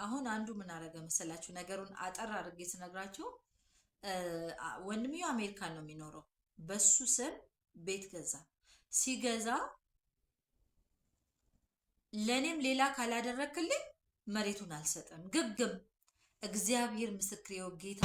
አሁን አንዱ ምን አደረገ መሰላችሁ? ነገሩን አጠር አድርጌ ስነግራችሁ ወንድምየው አሜሪካን ነው የሚኖረው። በሱ ስም ቤት ገዛ። ሲገዛ ለእኔም ሌላ ካላደረክልኝ መሬቱን አልሰጥም። ግግም እግዚአብሔር ምስክሬው ጌታ።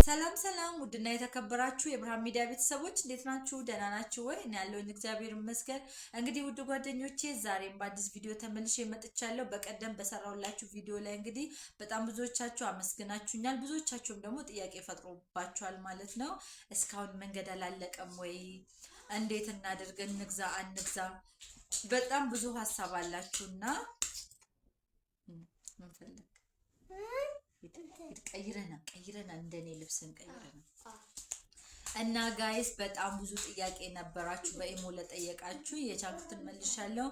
ሰላም ሰላም፣ ውድና የተከበራችሁ የብርሃን ሚዲያ ቤተሰቦች እንዴት ናችሁ? ደህና ናችሁ ወይ? እኔ ያለሁኝ እግዚአብሔር ይመስገን። እንግዲህ ውድ ጓደኞቼ ዛሬም በአዲስ ቪዲዮ ተመልሼ መጥቻለሁ። በቀደም በሰራሁላችሁ ቪዲዮ ላይ እንግዲህ በጣም ብዙዎቻችሁ አመስግናችሁኛል። ብዙዎቻችሁም ደግሞ ጥያቄ ፈጥሮባችኋል ማለት ነው። እስካሁን መንገድ አላለቀም ወይ? እንዴት እናድርግ? እንግዛ አንግዛ? በጣም ብዙ ሀሳብ አላችሁና ምን ፈለግ ቀይረና ቀይረና እንደኔ ልብስን ቀይረና እና guys በጣም ብዙ ጥያቄ ነበራችሁ። በኢሞ ለጠየቃችሁ የቻልኩትን መልሻለሁ።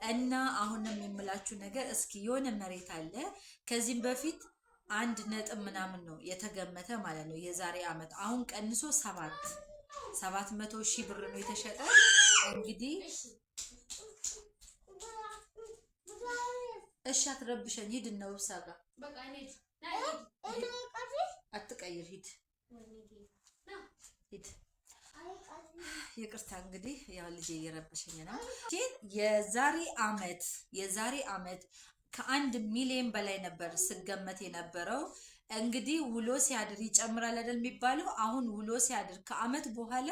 እና አሁንም የምላችሁ ነገር እስኪ የሆነ መሬት አለ ከዚህም በፊት 1 ነጥብ ምናምን ነው የተገመተ ማለት ነው የዛሬ አመት። አሁን ቀንሶ 700,000 ብር ነው የተሸጠ። እንግዲህ እሺ አትረብሸኝ፣ ሂድ እነ ውብሳ ጋር አትቀይር፣ ሂድ ሂድ። ይቅርታ እንግዲህ ያው ልጄ እየረበሸኝ ነው። የዛሬ አመት ከ1 ሚሊዮን በላይ ነበር ስገመት የነበረው። እንግዲህ ውሎ ሲያድር ይጨምራል አይደል የሚባለው። አሁን ውሎ ሲያድር ከአመት በኋላ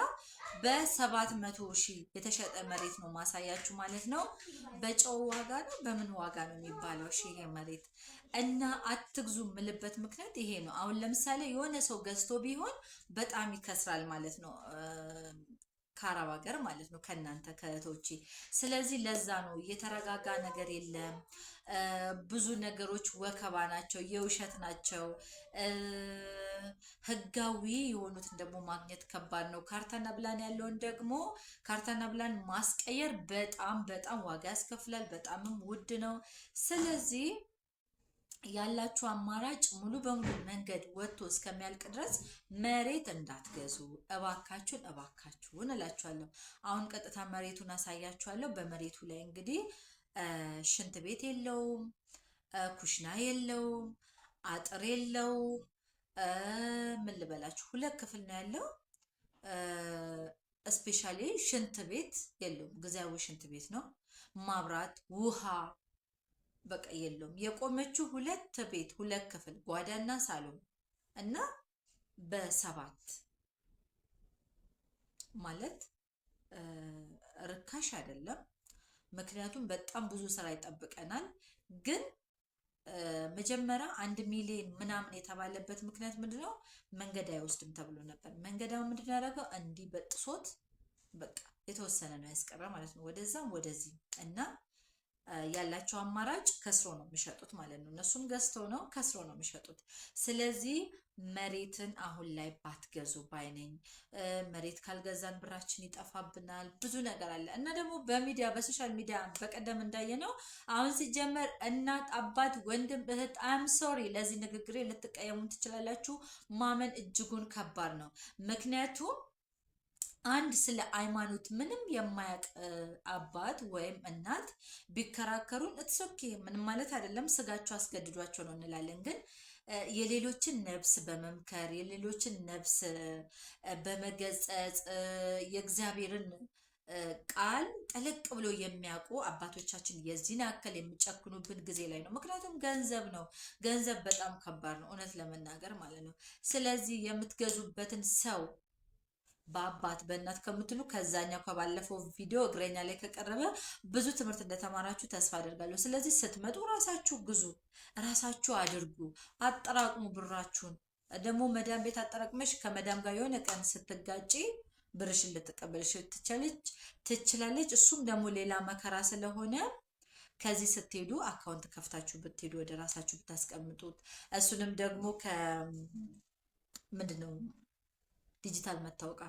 በ700,000 የተሸጠ መሬት ነው ማሳያችሁ ማለት ነው። በጨው ዋጋ ነው በምን ዋጋ ነው የሚባለው? እሺ ይሄ መሬት እና አትግዙ የምልበት ምክንያት ይሄ ነው። አሁን ለምሳሌ የሆነ ሰው ገዝቶ ቢሆን በጣም ይከስራል ማለት ነው። ከአረብ ሀገር ማለት ነው ከእናንተ ከእህቶቼ። ስለዚህ ለዛ ነው የተረጋጋ ነገር የለም። ብዙ ነገሮች ወከባ ናቸው፣ የውሸት ናቸው። ህጋዊ የሆኑትን ደግሞ ማግኘት ከባድ ነው። ካርታና ፕላን ያለውን ደግሞ ካርታና ፕላን ማስቀየር በጣም በጣም ዋጋ ያስከፍላል፣ በጣምም ውድ ነው። ስለዚህ ያላችሁ አማራጭ ሙሉ በሙሉ መንገድ ወጥቶ እስከሚያልቅ ድረስ መሬት እንዳትገዙ እባካችሁን፣ እባካችሁን እላችኋለሁ። አሁን ቀጥታ መሬቱን አሳያችኋለሁ። በመሬቱ ላይ እንግዲህ ሽንት ቤት የለውም፣ ኩሽና የለውም፣ አጥር የለውም። ምን ልበላችሁ፣ ሁለት ክፍል ነው ያለው። Especially ሽንት ቤት የለውም፣ ጊዜያዊ ሽንት ቤት ነው። ማብራት፣ ውሃ በቃ የለውም። የቆመችው ሁለት ቤት ሁለት ክፍል ጓዳና ሳሎን እና በሰባት ማለት ርካሽ አይደለም። ምክንያቱም በጣም ብዙ ስራ ይጠብቀናል። ግን መጀመሪያ 1 ሚሊዮን ምናምን የተባለበት ምክንያት ምንድነው? መንገድ አይወስድም ተብሎ ነበር። መንገድ አሁን ምንድነው ያደረገው? እንዲህ በጥሶት በቃ የተወሰነ ነው ያስቀረ ማለት ነው፣ ወደዛም ወደዚህ እና ያላቸው አማራጭ ከስሮ ነው የሚሸጡት ማለት ነው። እነሱም ገዝተው ነው ከስሮ ነው የሚሸጡት። ስለዚህ መሬትን አሁን ላይ ባትገዙ ባይ ነኝ። መሬት ካልገዛን ብራችን ይጠፋብናል። ብዙ ነገር አለ እና ደግሞ በሚዲያ በ social media በቀደም እንዳየነው አሁን ሲጀመር እናት፣ አባት፣ ወንድም፣ እህት I'm sorry ለዚህ ንግግሬ ልትቀየሙን ትችላላችሁ። ማመን እጅጉን ከባድ ነው። ምክንያቱም አንድ ስለ ሃይማኖት ምንም የማያውቅ አባት ወይም እናት ቢከራከሩን it's okay ምንም ማለት አይደለም፣ ስጋቸው አስገድዷቸው ነው እንላለን። ግን የሌሎችን ነፍስ በመምከር የሌሎችን ነፍስ በመገሰጽ የእግዚአብሔርን ቃል ጠለቅ ብሎ የሚያውቁ አባቶቻችን የዚህን ያክል የሚጨክኑብን ጊዜ ላይ ነው። ምክንያቱም ገንዘብ ነው። ገንዘብ በጣም ከባድ ነው፣ እውነት ለመናገር ማለት ነው። ስለዚህ የምትገዙበትን ሰው በአባት በእናት ከምትሉ ከዛኛው ከባለፈው ቪዲዮ እግረኛ ላይ ከቀረበ ብዙ ትምህርት እንደተማራችሁ ተስፋ አደርጋለሁ። ስለዚህ ስትመጡ ራሳችሁ ግዙ፣ ራሳችሁ አድርጉ፣ አጠራቅሙ ብራችሁን። ደግሞ መዳም ቤት አጠራቅመሽ ከመዳም ጋር የሆነ ቀን ስትጋጪ ብርሽን ልትቀበልሽ ትችላለች። እሱም ደግሞ ሌላ መከራ ስለሆነ ከዚህ ስትሄዱ account ከፍታችሁ ብትሄዱ ወደ ራሳችሁ ብታስቀምጡት እሱንም ደግሞ ከምንድን ነው ዲጂታል መታወቂያ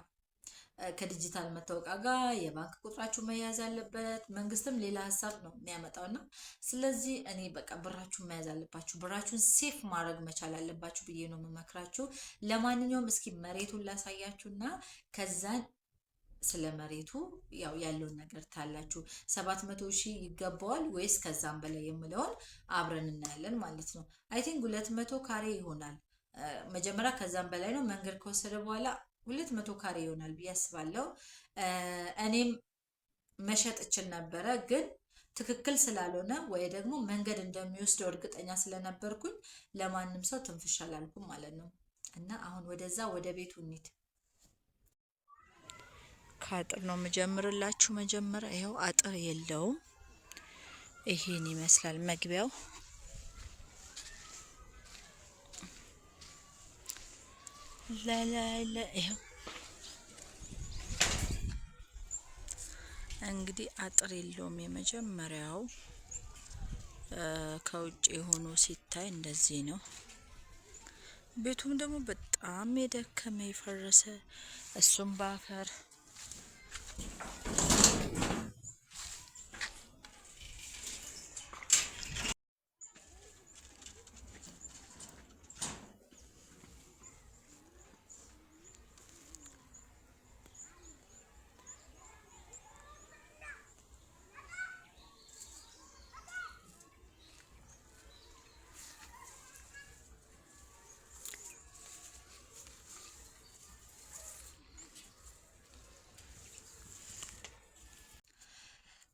ከዲጂታል መታወቂያ ጋር የባንክ ቁጥራችሁ መያዝ አለበት። መንግስትም ሌላ ሀሳብ ነው የሚያመጣው እና ስለዚህ እኔ በቃ ብራችሁን መያዝ አለባችሁ፣ ብራችሁን safe ማድረግ መቻል አለባችሁ ብዬ ነው የምመክራችሁ። ለማንኛውም እስኪ መሬቱን ላሳያችሁና ከዛን ስለ መሬቱ ያው ያለውን ነገር ታላችሁ። 700,000 ይገባዋል ወይስ ከዛም በላይ የምለውን አብረን እናያለን ማለት ነው። I think 200 ካሬ ይሆናል መጀመሪያ፣ ከዛም በላይ ነው። መንገድ ከወሰደ በኋላ 200 ካሬ ይሆናል ብዬ አስባለሁ። እኔም መሸጥ እችል ነበረ ግን ትክክል ስላልሆነ ወይ ደግሞ መንገድ እንደሚወስደው እርግጠኛ ስለነበርኩኝ ለማንም ሰው ትንፍሽ አላልኩም ማለት ነው። እና አሁን ወደዛ ወደ ቤቱ እንሂድ። ከአጥር ነው የምጀምርላችሁ። መጀመሪያ ይኸው አጥር የለውም። ይሄን ይመስላል መግቢያው። ለለለ ይኸው እንግዲህ አጥር የለውም። የመጀመሪያው ከውጭ የሆኑ ሲታይ እንደዚህ ነው። ቤቱም ደግሞ በጣም የደከመ የፈረሰ እሱም በአፈር።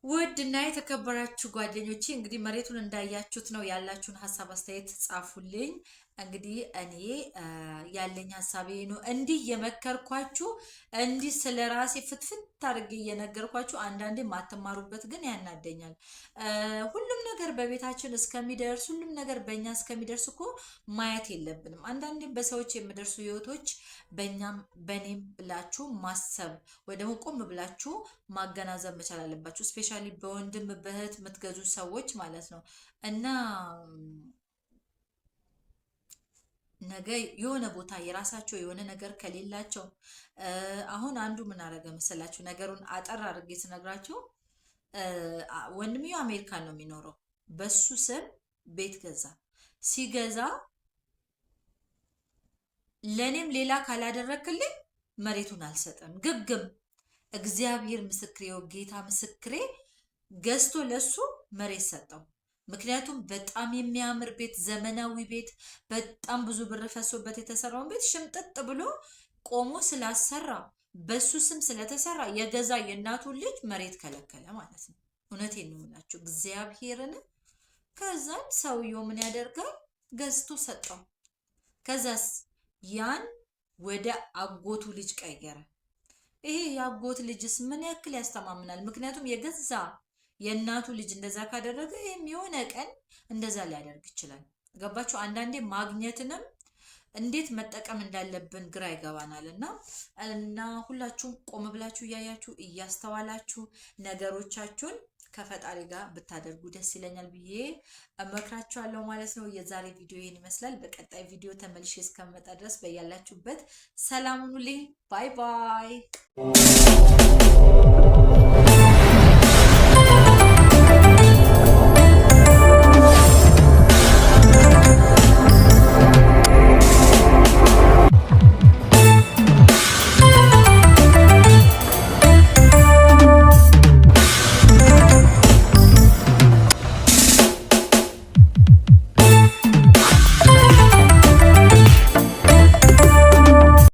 ውድ እና የተከበራችሁ ጓደኞቼ እንግዲህ መሬቱን እንዳያችሁት ነው። ያላችሁን ሀሳብ አስተያየት ጻፉልኝ። እንግዲህ እኔ ያለኝ ሀሳብ ይሄ ነው። እንዲህ የመከርኳችሁ፣ እንዲህ ስለ ራሴ ፍትፍት አድርጌ እየነገርኳችሁ አንዳንዴ ማትማሩበት ግን ያናደኛል። ሁሉም ነገር በቤታችን እስከሚደርስ፣ ሁሉም ነገር በእኛ እስከሚደርስ እኮ ማየት የለብንም። አንዳንዴ በሰዎች የሚደርሱ ህይወቶች በእኛም በእኔም ብላችሁ ማሰብ ወይ ደግሞ ቆም ብላችሁ ማገናዘብ መቻል አለባችሁ። Especially በወንድም በእህት የምትገዙ ሰዎች ማለት ነው። እና ነገ የሆነ ቦታ የራሳቸው የሆነ ነገር ከሌላቸው፣ አሁን አንዱ ምን አደረገ መሰላችሁ? ነገሩን አጠር አድርጌ ስነግራችሁ ወንድምየው አሜሪካን ነው የሚኖረው። በሱ ስም ቤት ገዛ። ሲገዛ ለእኔም ሌላ ካላደረክልኝ መሬቱን አልሰጥም። ግግም እግዚአብሔር ምስክሬ፣ ጌታ ምስክሬ፣ ገዝቶ ለሱ መሬት ሰጠው። ምክንያቱም በጣም የሚያምር ቤት፣ ዘመናዊ ቤት፣ በጣም ብዙ ብር ፈሶበት የተሰራውን ቤት ሽምጥጥ ብሎ ቆሞ ስላሰራ፣ በሱ ስም ስለተሰራ የገዛ የእናቱን ልጅ መሬት ከለከለ ማለት ነው። እውነቴን ነው የምላችሁ እግዚአብሔርን። ከዛን ሰውየው ምን ያደርጋል? ገዝቶ ሰጠው። ከዛስ ያን ወደ አጎቱ ልጅ ቀየረ። ይሄ የአጎት ልጅስ ምን ያክል ያስተማምናል? ምክንያቱም የገዛ የእናቱ ልጅ እንደዛ ካደረገ ይህም የሆነ ቀን እንደዛ ሊያደርግ ይችላል። ገባችሁ? አንዳንዴ ማግኘትንም እንዴት መጠቀም እንዳለብን ግራ ይገባናል። እና ሁላችሁም ቆም ብላችሁ እያያችሁ እያስተዋላችሁ ነገሮቻችሁን ከፈጣሪ ጋር ብታደርጉ ደስ ይለኛል ብዬ እመክራችኋለሁ ማለት ነው። የዛሬ ቪዲዮ ይህን ይመስላል። በቀጣይ ቪዲዮ ተመልሼ እስከምመጣ ድረስ በያላችሁበት ሰላም ሁኑልኝ። Bye bye።